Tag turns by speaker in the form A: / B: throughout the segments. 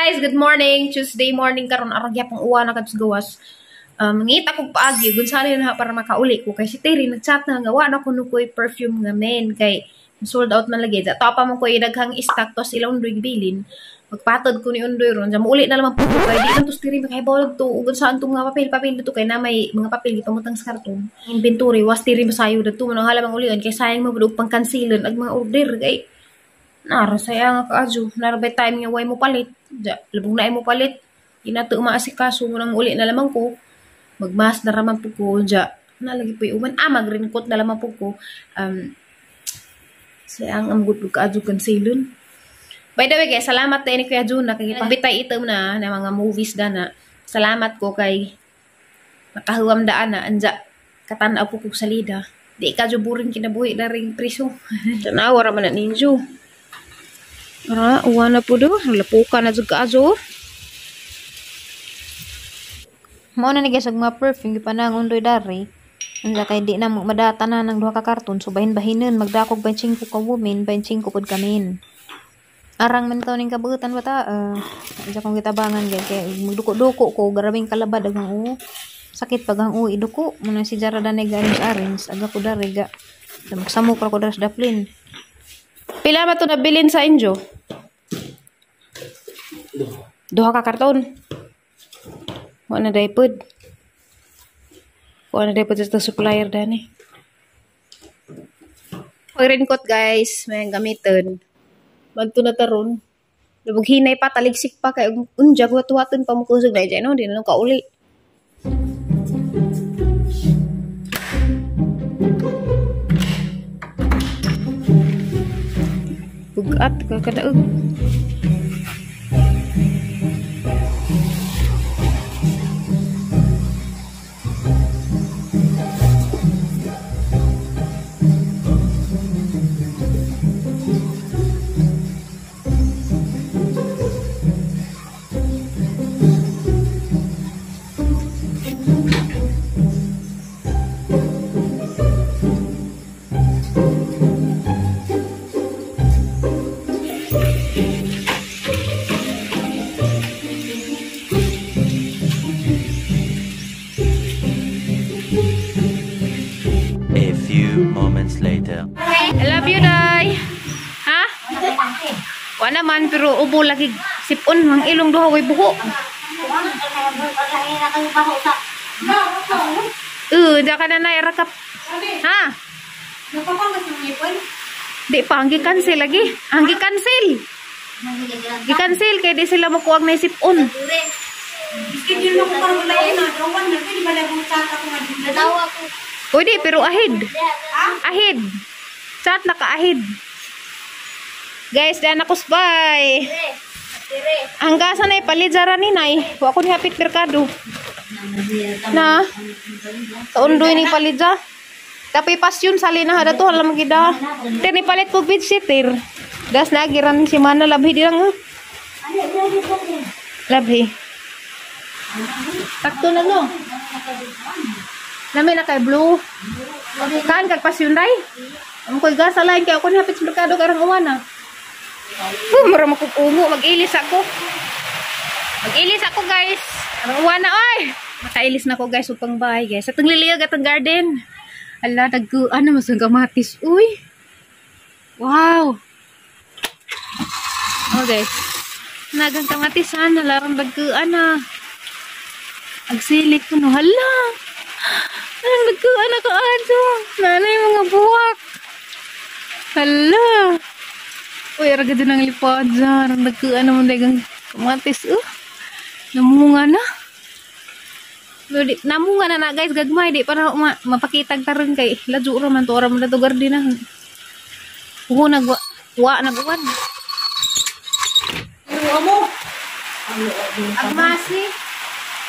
A: Guys, good morning. Tuesday morning karon arang gyapon uwan na kadto gawas. Ngita kog paagi gun sali na para makauli ko kay si Terry nagchat na nga wa na kuno koy perfume nga men kay sold out man lagi. Tapa man koy daghang stock tos ilang undoy gibilin. Magpatod ko ni undoy ron. Diyan muuli na lamang po ko kay di lang tos Terry makahibaw to ug saan tong mga papel dito kay na may mga papel gipamutang sa karton. Inventory was Terry masayo dadto man ang halamang ulion kay sayang mo og pang-cancelon ag mga order kay nara saya nga kaadyo. Nara by time nga way mo palit. Ja, labong na mo palit. Inato maasikaso mo nang uli na lamang ko. Magmas na raman po ko. Ja, nalagi po yung uman. Ah, magrinkot na lamang po ko. Sayang ang good kaadyo kansilon. By the way guys, salamat tayo ni Kuya Jun. Nakikipabitay itom na na mga movies da na. Salamat ko kay nakahuam daan na. Anja, katanaw po ko salida. Di ka boring kinabuhi na ring priso. Tanawa raman na ninyo. Ara, uwa na po do. Lapuka na jud kaajo.
B: Mao na ni guys og mga perfume gipanang undoy dari. Unsa kay di na madata na ng duha ka karton so bahin-bahinon magdakog 25 ka women, 25 pud ka men. Arang man taw ning kabuutan bata. Unsa kong gitabangan guys kay magduko-duko ko grabing kalabad ang o. Sakit pag ang o iduko muna si Jara danay ga arrange aga ko dari ga. Magsamok ra ko dari sa daplin.
A: Pila man to nabilin sa inyo? Duha ka karton. Wa na day pod. Wa na day pod sa supplier dani. Pag-raincoat guys, may gamiton. Magto na taron. Lubog hinay pa taligsik pa kay unja huwat-huwaton pa mo kusog na dyan, no? Di na kauli. Bugat kakadaog.
C: Later.
A: I love you, Day. Ha? Wa naman pero ubo lagi sipon ang ilong duha way buho. Da ka na nay rakap. Ha? Di pa ang gi-cancel lagi. Ang gi-cancel. Gi-cancel kay di sila mokuag na sipon. Pwede, pero ahid. Ahid. Chat na ka-ahid. Guys, daan ako spy. Hanggang sa na ipalit zara ni Nay. Wa ko ni hapit merkado. Na. Sa undoy ni palit za. Tapi pasyon sali na hada to alam gida. Ter ni palit ko bedsheet. Das nagiran si mana labhi di lang. Labhi. Takto na no. Nami na kay blue. Kan kag pasyon day. Am koy gasa lain kay ako ni hapit sa merkado karang uwana. Mura mo kog ungo, mag-ilis ako. Mag-ilis ako guys. Karang uwana oy. Makailis na ko guys upang bahay guys. Atong liliyag atong garden. Ala dagkuan na mas kamatis. Uy. Wow. Oh guys. Nagang kamatisan larang dagkuan na. Agsilik ko no hala. Ang nagkuhan na kaadyo. Nanay mga buwak. Hala. Uy, araga din ang lipad dyan. Ang nagkuhan naman dagang kamatis. Namunga na. Namunga na na guys. Gagmay. Di para mapakitag tarong kay ladyo raman to. Oram na to garden na. Oo, nagwa. Naguwan. Agmasi.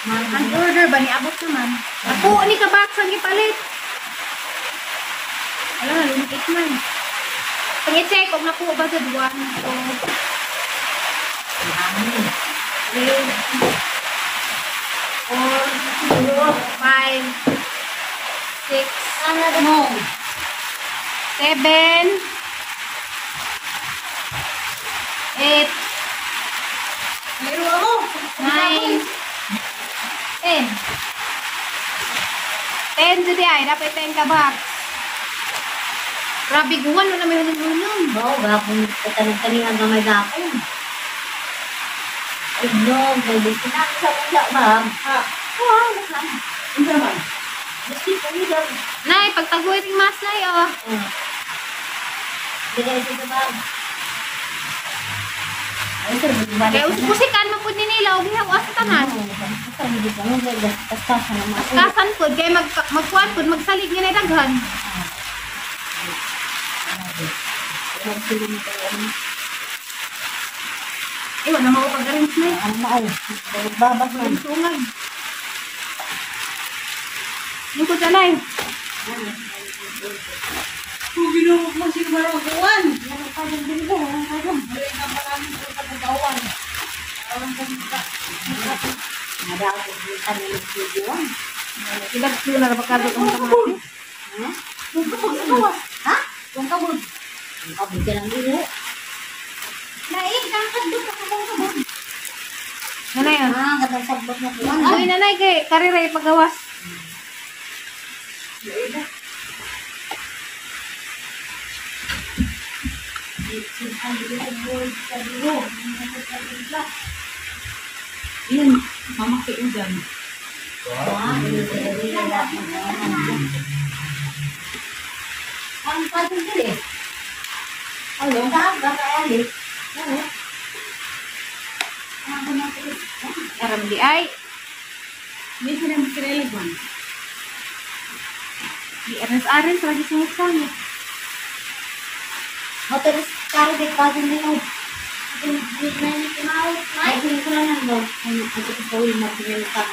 A: Ang order ba ni abot naman? Ako ni ka box ang gipalit. Wala na lumikit man. Pang-check og nakuha ba sa 1 2 3 4 5 6 7 8. 9, 10. 10 jud ay, dapat 10 ka box. Grabe guwan na may hunong-hunong.
C: Oo, gapon katanong-taning ang gamay gapon. Ay, no, may pinaksa ko ma'am. Ha? Oo, ma'am.
D: Unsa man?
C: Gusto ko nila.
A: Nay, pagtaguy ting mas nay oh.
C: Dili sa ma'am. Ay, sir,
A: Kaya usikan man pud ni nila og gihawas sa tanan. Kasan pud kay magkuan pud magsalig nga nay daghan. Eh, wala mo pag-arrange na.
C: Ano na ay? Babag man.
A: Tungag. Lingkod sa nay.
D: Kung ginuwag mo sino ba ang kuwan?
A: Ilag ko na rabakado kang kamati.
C: Ha? Kung kabod. Kung kabod ka lang dito. Naik, kakadot ka kabod kabod.
A: Nanay ah.
C: Ah, katong sagbot na kuwan.
A: Uy, nanay kay karira ipagawas.
D: Yun, mamaki mo dyan.
C: Ang padung dili. Ano? Baka ali. Ano?
A: Aram di ay.
D: May sinang kirelag man.
A: Di arens-arens lagi sangit-sangit.
C: Motor karo de padung dili. Ay, hindi ko lang nang ano ko sa ka.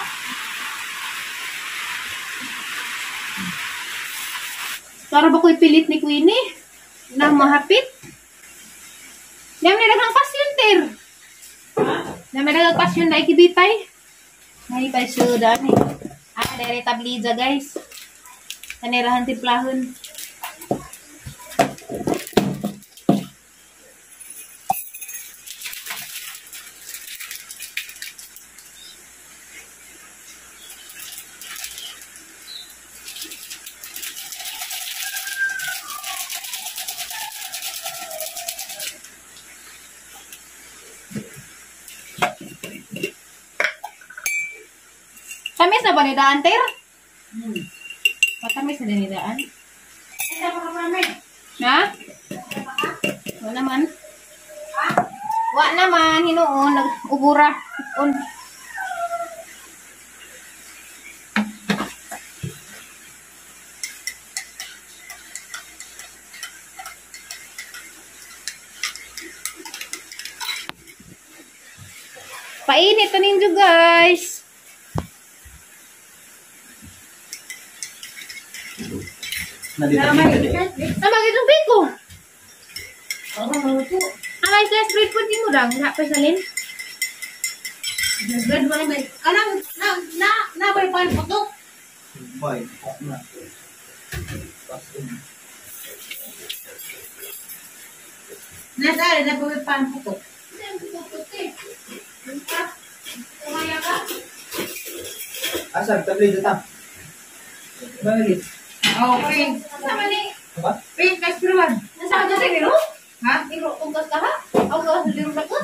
A: Para ba ko'y pilit ni Queenie? Na mahapit? Nam na daghang pasyon, ter. Nam na daghang pasyon na ikibitay. Nay pa siya eh. Ah, dere tabliza, guys. Kanirahan timplahon. Tamis na ba ni daan, ter? Matamis na din ni daan. Ha? Wa naman. Wa naman, hinuon, nag-ubura. Un. Painit na ninyo, guys. Nama gitu biko. Amay slice bread po din mo dang. Wala pa salin.
D: Bread wala may. Anang na na na bay pan putok.
E: Bay, na.
D: Na dai na bay pan putok.
E: Asa tabli dito. Balik.
D: Okay.
A: Sama ni.
E: Ba?
D: Pin kas piruan.
A: Nasa ka sa biro?
D: Ha?
A: Iro tungkas ka ha? Aw ka sa biro ka?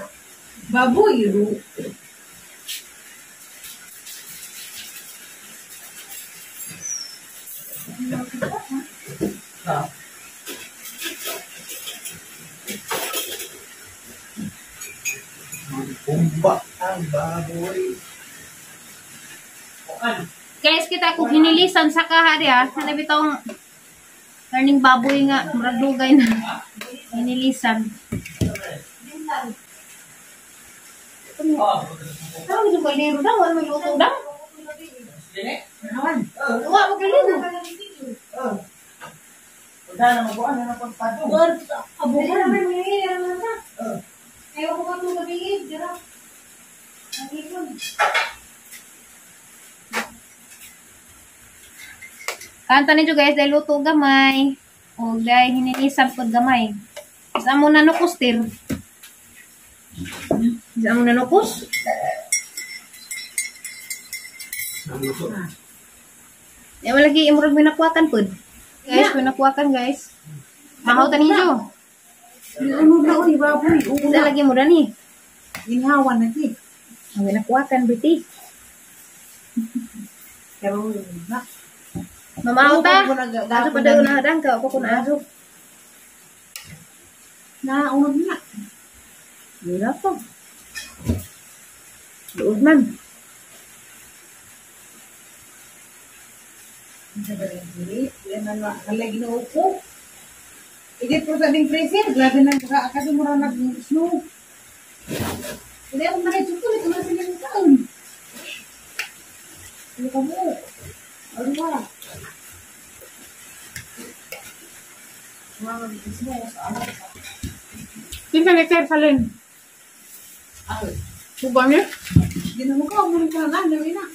D: Baboy ro.
E: Ha. Bumba ang baboy.
A: Guys, kita ko hinilisan sa kahari ah. Sana bitong karning baboy nga murag dugay na hinilisan. Ano mo kaldero daw? Ano may luto daw? Wa mo kaldero.
E: Wala na mabuan na pagpadong.
A: Abuhan. Ayaw ko ka itong gabi, dira. Ang ipon. Kanta ninyo guys, dahil luto gamay. O dahil hininisan po gamay. Sa mo na no kustir. Sa among nanukos. Ya lagi imurag minakuwakan pud. Guys, minakuwakan guys. Mahaw ta ninyo.
D: Unod na uy, baboy.
A: Isa lagi mo dani.
D: Ginhawan na ti.
A: Ang minakuwakan biti.
D: Pero na.
A: Mamahaw ta. Ato pa daw na hadang ka ako kun aso.
D: Na unod na.
A: Wala pa. Luod man.
D: Igit po sa ding freezer, grabe na kasi mura nag-snow. Hindi ako makitsukul, ito na sila yung taon. Ano ka mo? Ano ba?
A: Kinsa ni Sir Salin? Suba niya?
D: Di na mo ka, umulit ka na, dami na.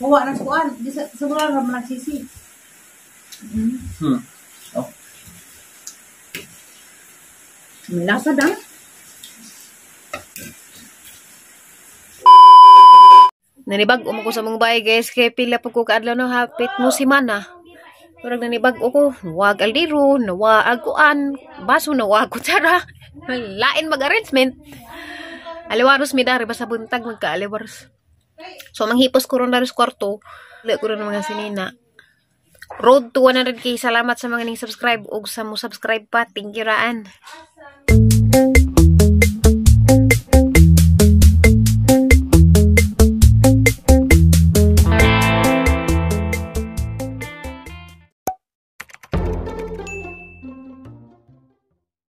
D: Kuha na kuan, di sa siguro ra man nagsisi.
E: Oh.
A: Lasa dang. Nanibag mo ko sa mong bahay guys kay pila po ko kaadlaw no hapit mo si mana. Murag nanibag ko, nawag aldiro, nawag kuan, baso nawag kutsara. Lain mag-arrangement. Aliwaros mi dari basta buntag magkaaliwaros. So manghipos ko ron dari sa kwarto. Wala ko ron mga sinina. Road to 100K. Salamat sa mga ning subscribe ug sa mo subscribe pa. Thank you raan.